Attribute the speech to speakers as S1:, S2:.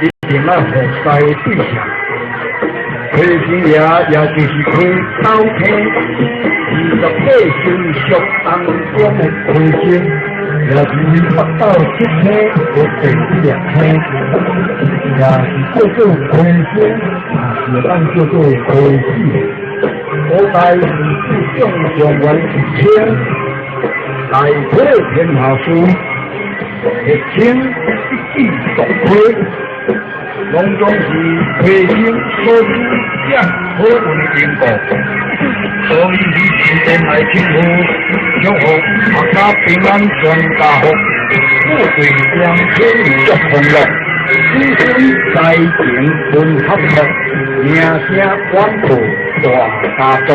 S1: 一定愛服侍的對象。魁星爺也就是魁斗星，28星宿當中的魁星，也是北斗七星的第一粒星，也是叫做魁星，也是會當叫做魁星。古代是指眾狀元一稱，內魁天下事，俗稱一枝獨魁，攏總是魁星所主掌好運的緣故，所以以神殿來稱呼，祝福闔家平安，全家福，富貴雙天足豐樂，子孫才情文學學，名聲遠播大家族。